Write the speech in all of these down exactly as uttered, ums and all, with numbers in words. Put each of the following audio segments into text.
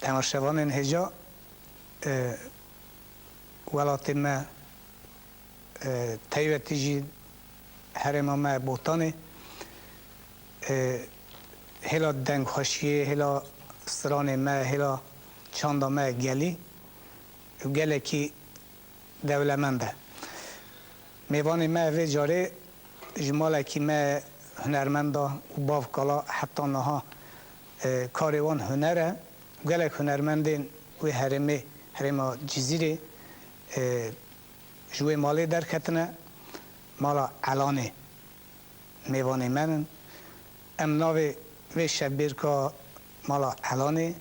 Temaşevanên hêja, e, welatê me, e, taybetî jî herêma me Botanê, e, hêla dengxweşiyê, hêla stranê me, hêla çanda me gelî û gelekî dewlemend e. Mêvanê me vê carê ji malekî me hunermenda û bav kala heta niha, e, karê wan huner e. Gelek hunermendên wê herêmê, herêma Cizîrê, e, ji wê malê derketine, mala Elanê mêvanê me in. Em navê vê şevbêrka mala Elanê,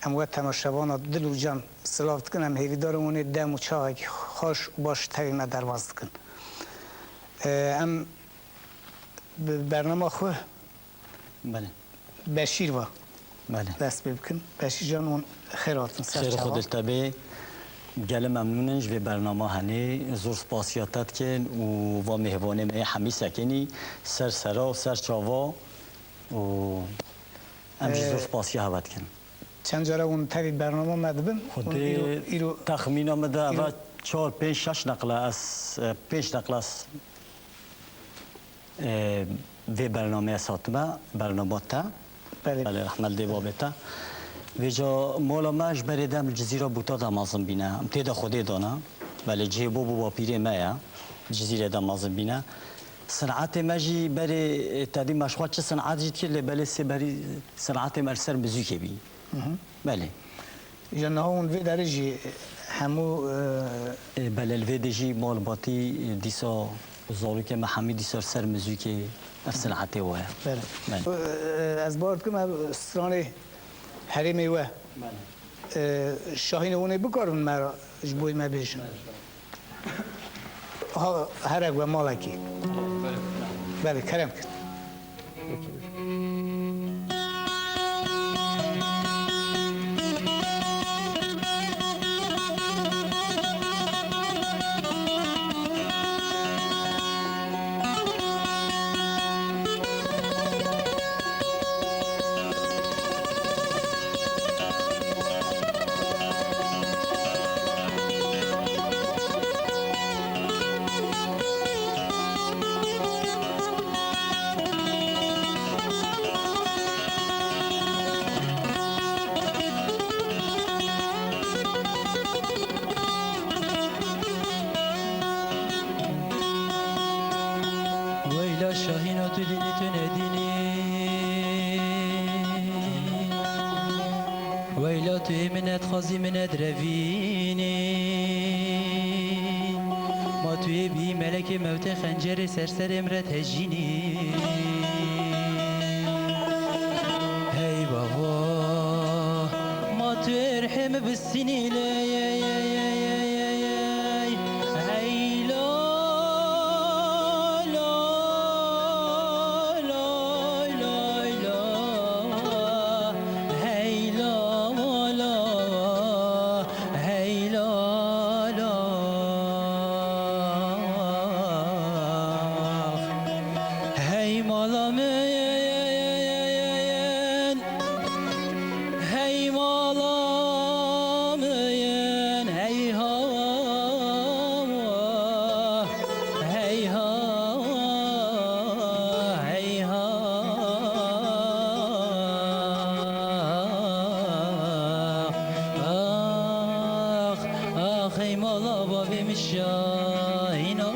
em we temaşevana dil û can silav dikin. Em hêvîdar in hûn ê dem û çaxekî xweş û baş tevî me derbas dikin. Em bi bernama xwe Belê. Beşîr va. Belê. Dest pê bikin. Beşîr can, hûn xêr hatin ser Xêr çava. Xwe dil te bê. Gelê memnûn in ji vê bernama henê. Zor spasiya te dikin û va mêvanê me yê hemî sekinî ser sera û ser çava û em jî Ee, zor spasiya hewe dikin. Çend cara hûn tevî bernama me dibin? Hûn Xwedê îro, îro, texmîna min de eva îro çar, pênc, şeş neqle ez, e, pênc neqle ez, e, vê bernameya satime, bernama te. Belê. Belê, rehmet dê babê te. Vêca mala me ji berê dem li Cizîra Bûta de mezin bîne. Em tê de Xwedê dana. Belê cihê bo bû bapîrê me ye. Cizîrê de mezin bîne. Sinetê me jî berê, e, tedî me ji xwe çi sinet jî dikir, lê belê sê berî sinetê me li ser muzîkê bî. Hı hı. Belê. Ji niha hûn vê derê jî hemû, e, Ê, belê, li vê dê jî malbatî, e, dîsa zarokê me hemî dîsa ser muzîkê ev sinetê we ye. Belê. Belê. E, ez bawer dikim ev stranê herêmê we. Belê. E, Şahînê hûn ê bikaribin me re ji bo me bêjin. Belê. Ha, herek we malekî. Belê, kerem kin. Weyla şahîna tu dînî tu nedînî. Weyla tu yê min nedixwazî min nedirevînî. Ma tu yê bî melekê mewtê xencerê ser serê min re tejînî. Hey bavo, ma tu êrhê min bistînî lê. Hey lo, lo, lo, lo, lo. Hey lo, lo, hey lo, lo. Hey mala min, hey mala min, hey ha, hey ha, hey ha. Ax, ax, ey mala bavê min Şahînay.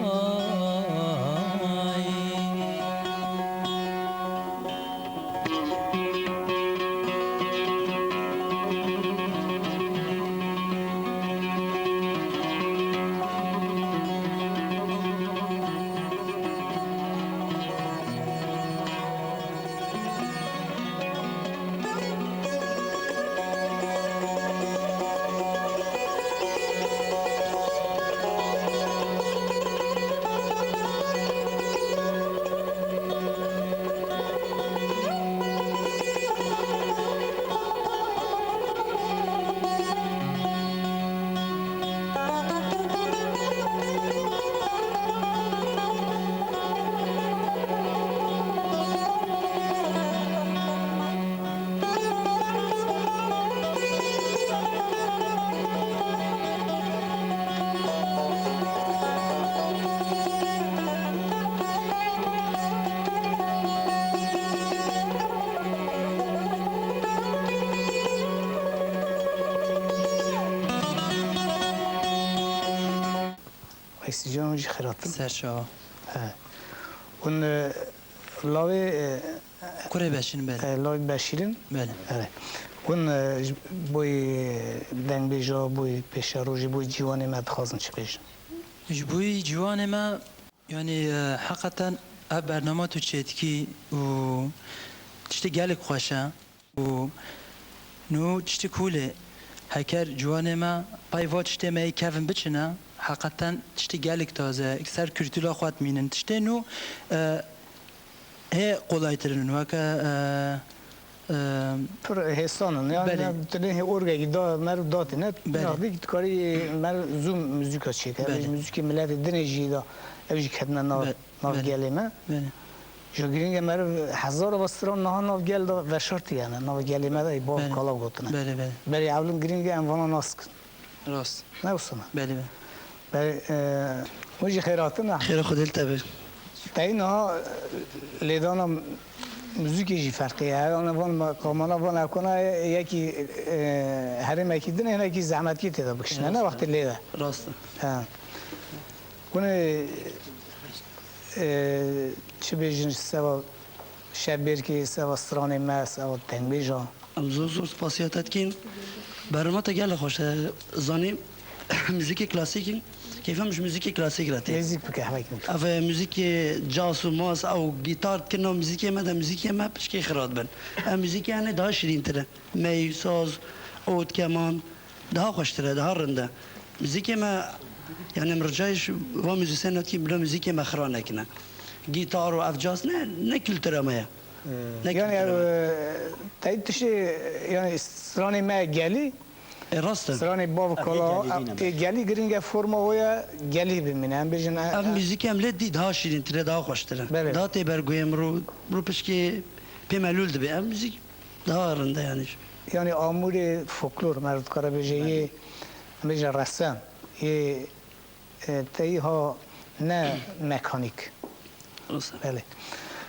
Sîcan jî xêratin. Ser çava. He. Hûn, e, lawê, e, Kurê Beşîrin, belê. E, lawê Beşîrin? Belê. Evet. Hûn, e, ji boyê dengbêja, boyê pêşerojê, boyê ciwanê me dixwazin çi bêjin? Ji boyê ciwanê me, yanî, e, heqeten ev bernama tu çêdikî û tiştê gelek xweş e. û nû tiştê kulê heker ciwanê me pey va tiştê me yê kevin biçine, heqeten tiştê gelek taze, ser kultûra xwe dimînin. Tiştê nû, e, hê qolaytirin in, weke, e, e, Pir hêsan in. Yani Belê. Dilê hê orgekî da, meriv datîne, Belê. Naxdî dikarî meriv zû muzîka çêke. Belê. Muzîkê miletê dinê jî da, ev jî ketine nav, Be-, nav Belê. Gelê me. Belê. Ji giring e meriv hezar ava stran niha nav gel de veşartî yani. Nav gelê me de bav Belê. Kala gotine. Belê, belê. Berê ewlin giring e em vana nas kin. Rast. Ne wisa me? Belê, belê. Berê, e, hûn jî xêr hatin e. Xêra Xwedê li te be. Tey niha, e, lêdana muzîkê jî ferqî ye. Her ana van me, kamana van ekona yekî, e, herêmekî din e, hinekî zehmetkî tê de bikişîne. Ne Rast e. Wextê lê de. Rast e. He. Hûn ê, e, çi bêjin ji seva şebêrkê, seva stranê me, seva dengbêjan? Em zor zor spasiya te dikîn. Berhema te gelek xweş e. Zanî muzîkê klasîkî, keyfa min ji muzîkê klasîk re tê. Nêzîk bike hevek min. Ev, e, muzîkê caz û maz, ew gîtar dikin nav muzîkê me de, muzîkê me pişkê xira dibin. Ev muzîkê hene daha şirîntir e. Mey, saz, od, keman, daha xweştir e, daha rind e. Muzîkê me, yani em ricayê ji van muzîsyen dikîn bila muzîkê me xira nekine. Gîtar û ev caz ne, ne kultura me ye. Ne Yani, kultura me. E, tey tiştê, yani stranê me gelî, E, rast e. Stranê bav Ev kala, gelî nîne e, me. Gelî giring e forma wê ye, gelî bimîne. Em bêjin, e, Ev e, muzîkê em lê dî daha şirîntir e, daha xweştir e. Belê. Daha tê ber guhê min rû, rû pişkê pê melûl dibe. Ev muzîk daha rind e yani. Yani amûrê folklor, meriv dikare bêje, yê, em bêje resen, yê, e, teyî ha ne mekanîk. Rast e. Belê.